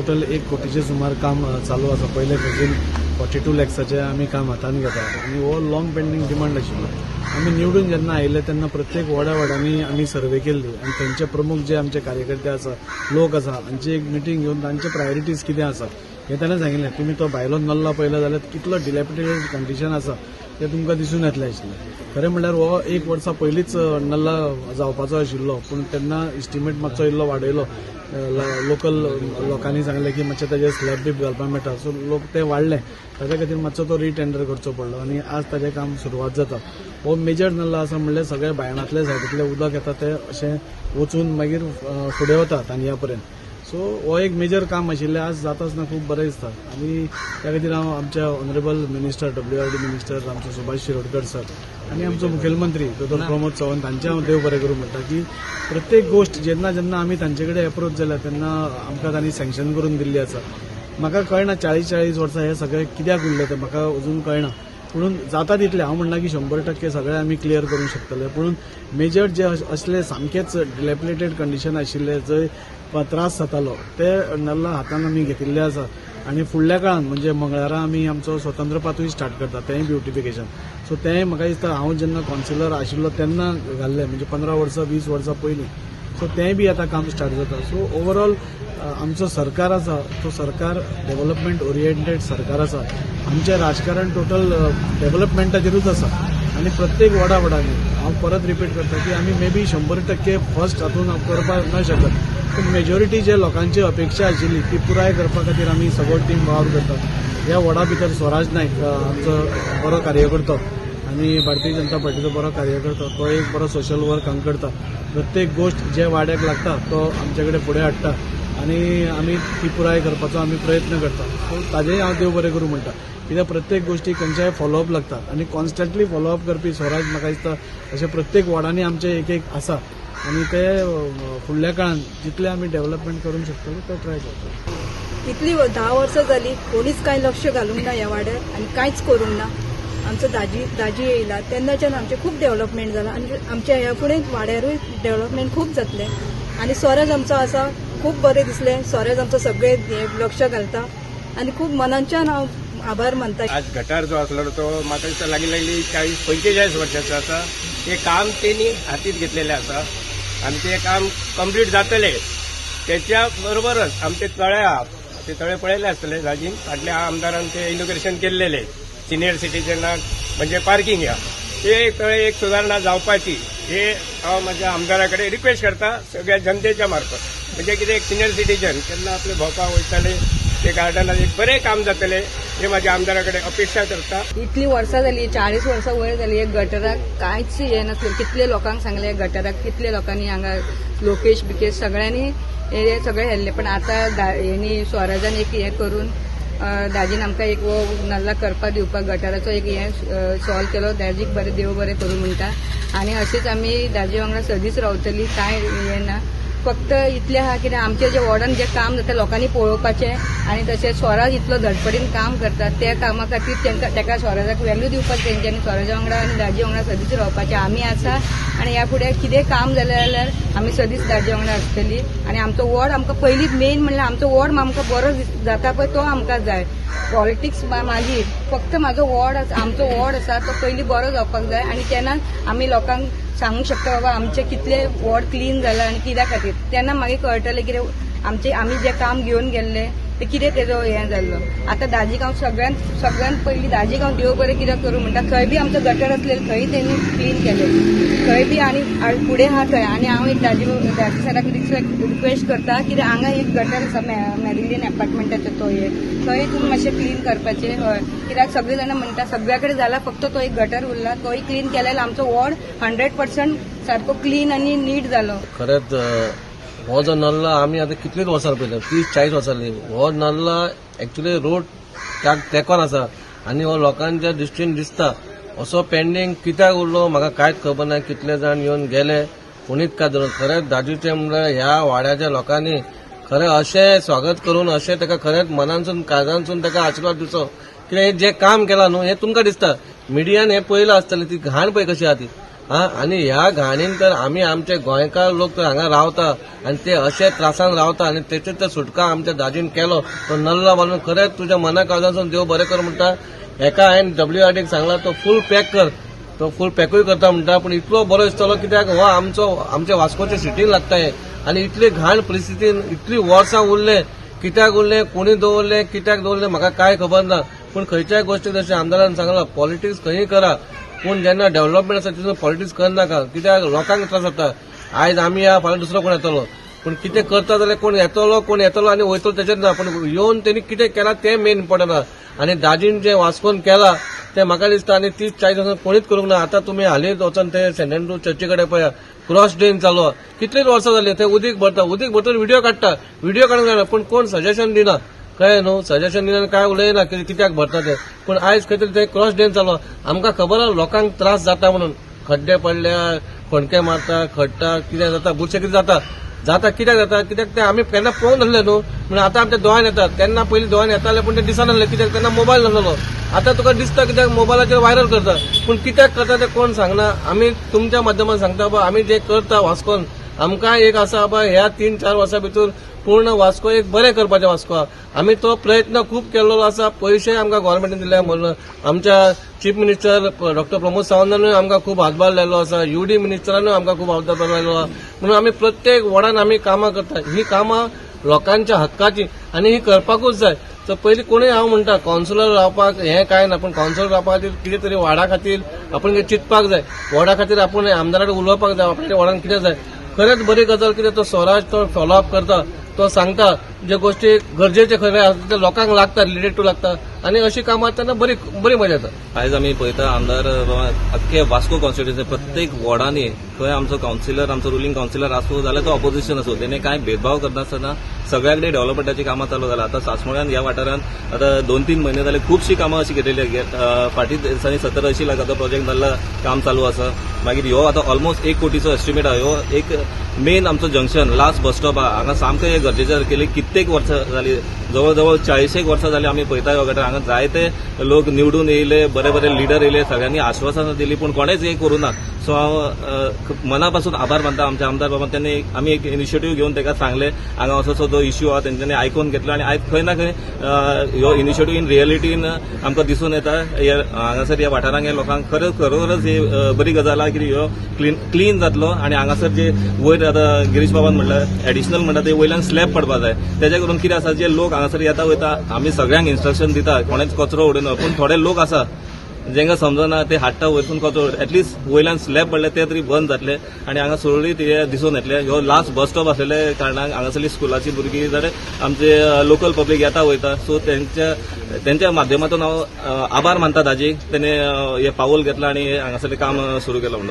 Total 1 कोटीचे सुमार काम चालू आसा. पयले फेजीन 42 लॅक्साचें आमी काम हातान घेता आनी हो लाँग पेंडींग डिमांड आशिल्लो. आमी निवडून जेन्ना आयिल्ले तेन्ना प्रत्येक वॉर्डा वॉर्डांनी आमी सर्वे केल्ली आनी थंयचे प्रमुख जे आमचे कार्यकर्ते आसा, लोक आसा, हांची एक मिटींग घेवन तांचे प्रायोरिटीज कितें आसा हें ताणें सांगिल्लें. तुमी तो भायलो नल्ला पळयलो जाल्यार कितलो डिलेपिडेटेड कंडिशन आसा तें तुमकां दिसून येतलें आशिल्लें. खरें म्हणल्यार हो एक वर्सा पयलींच नल्ला जावपाचो आशिल्लो, पूण तेन्ना इस्टिमेट मातसो इल्लो वाडयलो. लोकल लोकांनी सांगलें की मातशें ताजेर स्लॅब बीब घालपाक मेळटा, सो लोक ते वाडले. ताच्या खातीर मातसो तो रिटेंडर करचो पडलो आनी आज ताजें काम सुरवात जाता. हो मेजर नल्ला आसा म्हणल्यार सगळे बायणांतले सायडींतलें उदक येता तें अशें वचून मागीर फुडें वता तानया पर्यंत. सो हो एक मेजर काम आशिल्लें, आज जाता आसतना खूब बरें दिसता आनी त्या खातीर हांव आमच्या honourable minister, WRD minister आमचो सुभाष शिरोडकर सर आनी आमचो मुखेलमंत्री दोतोर प्रमोद सावंत हांचे हांव देव बरें करूं म्हणटा की प्रत्येक गोश्ट जेन्ना जेन्ना आमी तांचे कडेन एप्रोच जाल्या तेन्ना आमकां तांणी सँक्शन करून दिल्ली आसा. म्हाका कळना, 40-40 वर्सां हें सगळें कित्याक उरलें तें म्हाका अजून कळना. पुणून जाता तितलें, हांव म्हणना की 100% सगळें आमी क्लियर करूंक शकतले, पुणून मेजर जे असले सामकेच डिलेपिडेटेड कंडिशन आशिल्ले, जंय त्रास जातालो, ते नल्ला हातान आमी घेतिल्ले आसा. आनी फुडल्या काळान म्हणजे मंगळारा आमी आमचो स्वतंत्र पाथूय स्टार्ट करता, तेंय ब्युटिफिकेशन. सो तेंय म्हाका दिसता हांव जेन्ना कौन्सिलर आशिल्लो तेन्ना घाल्लें, म्हणजे 15 वर्सां, 20 वर्सां पयलीं. सो तेंय बी आतां काम स्टार्ट जाता. सो ओवरऑल आमचो सरकार आसा तो सरकार डेव्हलपमेंट ओरिएंटेड सरकार आसा. आमचें राजकारण टोटल डेव्हलपमेंटाचेरूच आसा आनी प्रत्येक वॉर्डा वॉर्डांनी हांव परत रिपीट करता की आमी मे बी 100% फर्स्ट हातून करपाक न शकत, पूण मेजॉरिटी जे लोकांची अपेक्षा आशिल्ली ती पुराय करपा खातीर आमी सगळो टीम वावर करता. ह्या वॉर्डा भितर स्वराज नायक आमचो बरो कार्यकर्तो आनी भारतीय जनता पार्टीचो बरो कार्यकर्तो, तो एक बरो सोशल वर्क हांगा करता. प्रत्येक गोश्ट जे वाड्याक लागता तो आमचे कडेन फुडें हाडटा आनी आमी ती पुराय करपाचो आमी प्रयत्न करता. सो ताजेय हांव देव बरें करूं म्हणटा, कित्याक प्रत्येक गोश्टी खंयच्याय फॉलोअप लागता आनी कॉन्स्टंटली फॉलोअप करपी स्वराज म्हाका दिसता अशें प्रत्येक वॉर्डांनी आमचे एक एक आसा आनी ते फुडल्या काळान जितले आमी डेव्हलपमेंट करूंक शकतले ते ट्राय करतले. इतली 10 वर्सां जाली, कोणीच कांय लक्ष घालूंक ना ह्या वाड्यार आनी कांयच करूंक ना. आमचो दाजी दाजी येयला तेन्नाच्यान आमचें खूब डेव्हलपमेंट जाला आनी आमच्या ह्या फुडें वाड्यारूय डेव्हलपमेंट खूब जातलें. आनी स्वराज आमचो आसा, खूब बरें दिसलें. स्वराज आमचो सगळें हें लक्ष घालता आनी खूब मनांच्यान हांव आभार मानता. आज गटार जो आसलो तो म्हाका दिसता लागीं लागीं 40-45 वर्सांचो आसा. ते काम तेणी हातीत घेतलेलें आसा आनी ते काम कंप्लीट जातलें. त्याच्या बरोबरच आमचे तळे आहा, ते तळे पळयले आसतले दाजीन. फाटल्या आमदारान ते इनॉग्रेशन केल्लेले सिनियर सिटीजनाक, म्हणजे पार्किंग ह्या ते तळे एक सुदारणा जावपाची हे हांव म्हाज्या आमदारा कडेन रिक्वेस्ट करता सगळ्या जनतेच्या मार्फत. म्हणजे कितें, एक सिनियर सिटीजन केन्ना आपले भोंवपाक वयताले, ते गार्डनात एक बरें काम जातलें हे म्हाज्या आमदारा कडेन अपेक्षा करता. इतली वर्सां जाली, 40 वर्सां वयर जाली, एक गटराक कांयच हें नासलें. कितले लोकांक सांगलें गटराक, कितले लोकांनी हांगा लोकेश बिकेश सगळ्यांनी हे सगळें हेल्लें, पण आतां हेणी स्वराजान एक हें करून दाजीन आमकां एक हो नल्ला करपाक दिवपाक गटाराचो एक हें सॉल्व केलो. दाजीक बरें, देव बरें करूं म्हणटा आनी अशीच आमी दाजी वांगडा सदींच रावतली. कांय हें ना, फक्त इतलें आहा कितें आमचें जें वॉर्डान जें काम जाता लोकांनी पळोवपाचें आनी तशें स्वराज इतलो धडपडीन काम करता, त्या कामा खातीर तांकां ताका स्वराजाक व्हॅल्यू दिवपाक तेंच्यांनी स्वराजा वांगडा आनी दाजी वांगडा सदींच रावपाचें आमी आसा. आनी ह्या फुडें कितें काम जालें जाल्यार आमी सदींच दाजी वांगडा आसतली. आनी आमचो वॉर्ड आमकां पयलीं मेन म्हणल्यार आमचो वॉर्ड आमकां बरो जाता पळय तो आमकां जाय. पॉलिटिक्स मागीर, फक्त म्हाजो वॉर्ड आसा, आमचो वॉर्ड आसा तो पयलीं बरो जावपाक जाय आनी तेन्ना आमी लोकांक सांगूंक शकता, बाबा आमचे कितले वॉर्ड क्लीन जाला आनी कित्या खातीर. तेन्ना मागीर कळटलें कितें आमचे आमी जें काम घेवन गेल्ले ते कितें तेजो हें जाल्लो. आतां दाजीक हांव सगळ्यांत सगळ्यांत पयलीं दाजीक हांव देव बरें कित्याक करूं म्हणटा, थंय बी आमचो गटर आसलें, थंय तेणी क्लीन केलें थंय बी आनी फुडें आहा थंय. आनी हांव एक दाजी दाजी सराक रिक्वेस्ट करता, कित्याक हांगा एक गटर आसा मेरिलियन एपार्टमेंटाचो, तो एक थंय तुमी मातशें क्लीन करपाचें. हय, कित्याक सगळीं जाणां म्हणटा सगळ्या कडेन जाला, फक्त तो एक गटर उरला, तोय क्लीन केल्यार आमचो वॉर्ड 100% सारको क्लीन आनी नीट जालो. खरेंच हो जो नल्ला आमी आतां कितलींच वर्सां पळयला, 30-40 वर्सां जालीं. हो नल्ला एक्चुली रोड तेंकोन आसा आनी हो लोकांच्या दृश्टीन दिसता. असो पेंडींग कित्याक उरलो म्हाका कांयच खबर ना. कितले जाण येवन गेले, कोणीच काय धरून. खरेंच दाजीचें म्हणल्यार ह्या वाड्याच्या लोकांनी खरें अशें स्वागत करून अशें ताका खरेंच मनानसून काळजानसून ताका आशिर्वाद दिवचो, कित्याक हें जें काम केलां न्हू हें तुमकां दिसता. मिडियान हें पळयलां आसतलें, ती घाण पळय कशी आहा ती. हा आनी ह्या घाणीन तर आमी आमचे गोंयकार लोक तर हांगा रावता आनी ते अशे त्रासान रावता आनी तेचेर तर सुटका आमच्या दाजीन केलो तो नल्ला बांदून. खरेंच तुज्या मना काळजासून देव बरें कर म्हणटा. हेका हांवें डब्ल्यूआरडीक सांगला, तो फूल पॅक कर, तो फूल पॅकूय करता म्हणटा. पूण इतलो बरो दिसतलो कित्याक हो आमचो आमच्या वास्कोच्या सिटीन लागता हे आनी इतली घाण परिस्थितीन इतली वर्सां उरले. कित्याक उरले, कोणी दवरले, कित्याक दवरले, म्हाका कांय खबर ना. पूण खंयच्याय गोश्टीक जशें आमदारान सांगलां, पॉलिटिक्स खंयी करा, पूण जेन्ना डेव्हलपमेंट आसा तितून पॉलिटिक्स करनाका, कित्याक लोकांक त्रास जाता. आयज आमी या, फाल्यां दुसरो कोण येतलो. पूण कितें करता जाल्यार कोण येतलो, कोण येतलो आनी वयतलो तेचेर ना, पूण येवन तेणी कितें केलां तें मेन इम्पॉर्टंट आहा. आनी दाजीन जें वास्कोन केलां तें म्हाका दिसता आनी 30-40 वर्सां कोणीच करूंक ना. आतां तुमी हालींच वचोन ते सेंट एंड्रू चर्ची कडेन पळया, क्रॉस ड्रेन चालू आहा. कितलींच वर्सां जालीं थंय उदीक भरता, उदीक भरतून व्हिडिओ काडटा, व्हिडिओ काडूंक जायना, पूण कोण सजेशन दिना. कळ्ळें न्हू? सजेशन दिना, काय उलयना कित्याक भरता ते. पूण आयज खंय तरी थंय क्रॉस ड्रेन चालू आहा. आमकां खबर आहा लोकांक त्रास जाता म्हणून, खड्डे पडल्या, खणके मारता, खडटा, कितें जाता, बुरशें कितें जाता जाता. कित्याक जाता? कित्याक ते आमी केन्ना पळोवन नासले न्हू. म्हणून आतां आमच्या दोळ्यान येतात. तेन्ना पयलीं दोळ्यान येताले पूण ते दिसनासले, कित्याक तेन्ना मोबायल नासलो. आतां तुका दिसता कित्याक मोबायलाचेर व्हायरल करता. पूण कित्याक करता ते कोण सांगना. आमी तुमच्या माध्यमान सांगता बाबा, आमी जे करता वास्कोन, आमकां एक आसा बाबा, ह्या 3-4 वर्सां भितर पूर्ण वास्को एक बरें करपाचें वास्को आहा. आमी तो प्रयत्न खूब केल्लो आसा. पयशे आमकां गोवोरमेंटान दिले म्हणून आमच्या चीफ मिनिस्टर डॉक्टर प्रमोद सावंतानूय आमकां खूब हातभार लायलो आसा, युडी मिनिस्टरानूय आमकां खूब हातभार लायलो आसा. म्हणून आमी प्रत्येक वॉर्डान आमी कामां करता. ही कामां लोकांच्या हक्काची आनी ही करपाकूच जाय. तर पयलीं कोणूय हांव म्हणटा कावन्सिलर रावपाक हें कांय ना, पूण कावन्सिलर रावपा खातीर कितें तरी वॉर्डा खातीर आपण कितें चिंतपाक जाय, वॉर्डा खातीर आपूण आमदारा कडेन उलोवपाक जाय, आपल्या वॉर्डान कितें जाय. खरेंच बरी गजाल कितें तो स्वराज तो फॉलोअप करता, तो सांगता जे गोष्टी गरजेचे खरे आसा ते लोकांक लागता, रिलेटेड टू लागता आनी अशी कामां तेन्ना बरी बरी मजा येता. आयज आमी पळयता आमदार बाबा अख्खे वास्को कॉन्स्टिट्युन्सी प्रत्येक वॉर्डांनी खंय आमचो कावन्सिलर, आमचो रुलींग कावन्सिलर आसूं जाल्यार तो ऑपोजिशन आसूं, तेणे कांय भेदभाव करनासतना सगळ्या कडेन डेव्हलपमेंटाची कामां चालू जाला. आतां सासमोळ्यान ह्या वाठारांत आतां 2-3 म्हयने जाले खुबशीं कामां अशीं घेतलेली. फाटीं दिसांनी 70-80 लाखाचो प्रोजेक्ट जाल्ला, काम चालू आसा. मागीर ह्यो आतां ऑलमोस्ट 1 कोटीचो एस्टिमेट आहा. ह्यो एक मेन आमचो जंक्शन, लास्ट बस स्टॉप आहा. हांगा सामकें हें गरजेचें केलें. कित्येक वर्सां जाली, जवळ जवळ 40 एक वर्सां जाली आमी पळयता ह्यो गटार. हांगा जायते लोक निवडून येयले, बरे बरे लिडर येयले, सगळ्यांनी आश्वासनां दिली, पूण कोणेच हें करूं ना. सो हांव मना पासून आभार मानता आमच्या आमदार बाबा. त्यांनी आमी एक इनिशिएटीव घेवन ताका सांगलें हांगा असो असो जो इश्यू आहा, तेंच्यांनी आयकून घेतलो आनी आयज खंय ना खंय ह्यो इनिशिएटीव इन रियलिटीन आमकां दिसून येता. हांगासर ह्या वाठारांत ह्या लोकांक खरें खरोखरच ही बरी गजाल आहा की ह्यो क्लीन क्लीन जातलो. आनी हांगासर जे वयर आतां गिरीश बाबान म्हणल्यार एडिशनल म्हणटा ते वयल्यान स्लॅब पडपा जाय. तेजे करून कितें आसा, जे लोक हांगासर येता वयता, आमी सगळ्यांक इन्स्ट्रक्शन दिता कोणेच कचरो उडयना, पूण थोडे लोक आसा जेंका समजना, ते हाडटा वयरसून कचरो. एटलिस्ट वयल्यान स्लॅब पडले ते तरी बंद जातले आनी हांगा सुरळीत हे दिसून येतले. ह्यो लास्ट बस स्टॉप आसलेले कारणान हांगासरली स्कुलाची भुरगीं जाल्यार आमचे लोकल पब्लीक येता वयता. सो तेंच्या तेंच्या माध्यमातून हांव आभार मानता ताजी, तेणे हे पावल घेतला आनी हांगासरलें काम सुरू केलां म्हणून.